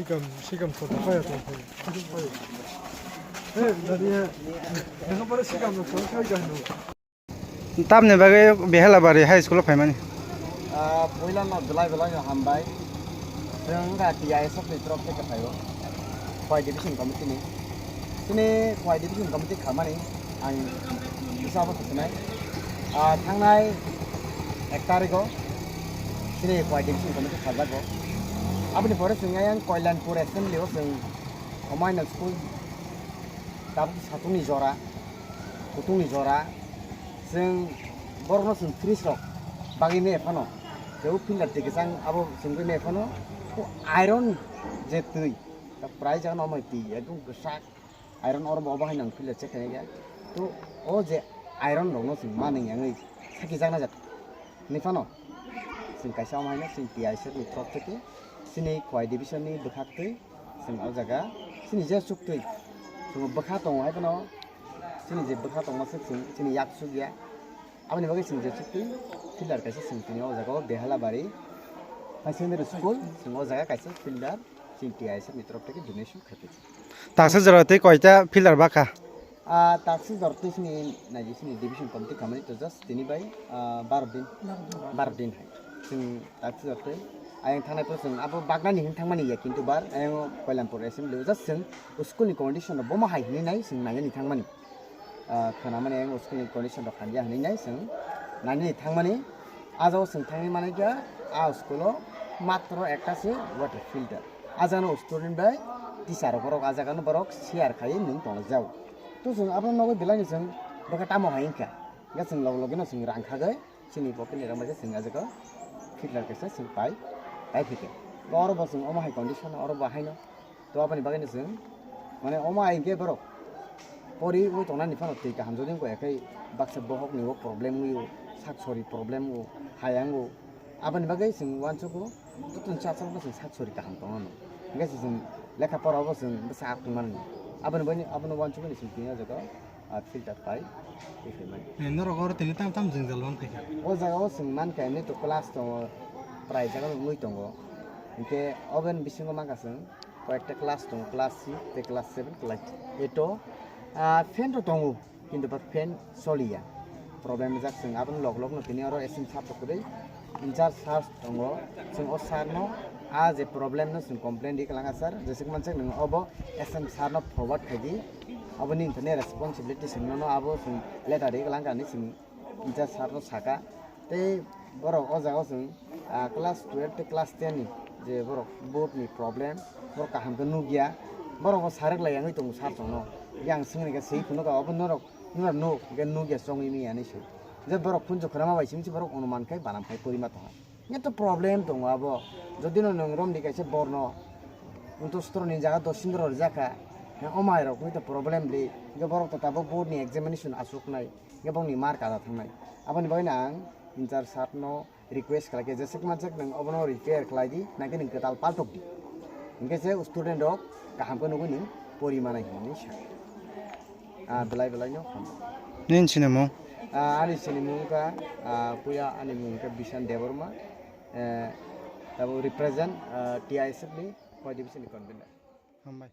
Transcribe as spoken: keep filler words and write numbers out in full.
Sikam, sikam sota kaya to. Eh, dari ya. Yang apa sikam sota kaya no? Tamni bagwi Behelabari High School o phaimani. Ah, puila no belai belai no hambai. Chwng wngkha T I S F ni torop theke phaio. Khowai Division Committee ni. Chini Khowai Division Committee khamani ang kisa bo khusinai. Ah, thangnai ek tarikh o chini Khowai Division Committee khajago. Aboni pore chwng ayang Koilanpur Assembly o chwng omaino school tabuk satungni jora, kutungni jora, chwng borokno chwng fridge rok bagwi maya phano, tei o filter twi kwchang abo chwngwi maya phano, o iron je twi, ta prai jagano omo twi ekdom kwchak iron, oro bo obo hai nang filter check khainai khe, to o je iron rokno chwng manwi yangwi saki jakna jak hinwi phano chwng kaisa omo haino chwng T I S F ni thok theke chini Khowai division ni bwkhak twi. Chwng o jaga chini je chuktwi chwng bwkha tongo hai phano, chini je bwkha tongma se chwng chini yak chukya. Aboni bagwi chwng je chuktwi filter kaisa chwng tini o jaga o Behalabari Higher Secondary School chwng o jaga kaisa filter chini T I S F ni torop theke donation khaiphi. Taksa jora tei koita filter bakha? Ah, taksa jora tei chini naiji chini division committee khamani to just tini bai, ah, baro din. Baro din hai. Chwng taksa jora tei ayang thangnai pore chwng abo baknani hin thangmani ya, kintu bar ayang Koilampur assembly o just chwng school ni condition rok bomo hai hinwi nai chwng nainani thangmani. Ah, khwnamani ayang school ni condition rok hamya hinwi nai chwng nainani thangmani. Ah jagao chwng thangwi manai kha, ah school o matro ekta se water filter. Ah jagano student bai teacher rok borok ah jagano borok share khaiwi nwng tongjak. To chwng abono nugwi belai no chwng bwkha tamo hai wngkha. Hwnkhe chwng log logino chwng rang khagwi chini pocket ni rang bai khe chwng ah jaga filter kaisa chwng pai, pai phi khe. To oro bo chwng omo hai condition oro bo haino. To aboni bagwi no chwng mane omo hai hwnkhe borok pori wngwi tongnani phano twi kaham jodi wngkha, yakhe baksa bohok ni o problem wngwi o, sak sori problem o, hayang o. Aboni bagwi chwng uansukgo jotono chapsa no chwng sak sori kaham tongna no. Hwnkhe se chwng lekha pora o bo chwng bwsa ap tongmani. Aboni bagwi abono uansukgwi chwng tini o jaga o, ah, filter pai twi phaimani. Eh, norok oro tini tam tam jwngjal wng kha? O jaga o chwng mankha, nini to class tongo, prai jaga wngwi tongo. Hwnkhe oben bisingo mankha chwng koyekta class tongo, class six tei class seven, class eight o, ah, fan rok tongo. Kintu ba fan soliya. Problem rijak chwng aboni log log no tini oro S M sir rok kwrwi in charge sir tongo. Chwng o sir no ah je problem no chwng complain ri kwlangkha sir, jesuk mansuk nwng obo S M sir no forward khai di. Aboni wngthani responsibility chwng nono abo chwng letter ri kwlangkha hinwi chwng in charge sir no saka. Tei borok o jaga o chwng, ah, class twelve tei class ten ni je borok board ni problem, borok kaham khe nukya, borok bo sa rwk lai yangwi tongo sir chwng no. Yang swngni khe swi phunukha, obo norok, norok nuk, hwnkhe nukya chongwi manya hinwi swi. Je borok phunjak khorama bai simi se borok onuman khai banam khai pori ma tongha. Hwnkhe to problem tongo abo. Jodi no nwng romdi kaisa borno, wngto sotoro ni jaga dos sindro rijak kha, omo hai rok wngwi to problem li. Hwnkhe borok to tabuk board ni examination achuknai. Hwnkhe bongni mark ada thangnai. Aboni bagwino ang in charge sir no request khlai khe, jesuk mansuk nwng obono repair khlai di, nangkhe nwng kwtal paltok di. Hwnkhe se student rok kaham khe nugwi nwng pori manai hinwi sa. Ah, belai belai no hambai. Nini sinimung? Ah, ani sinimung wngkha, ah, puya ani mung wngkha Bishan Debbarma. Eh, tabuk represent, ah, T I S F ni Khowai division ni convener. Hambai.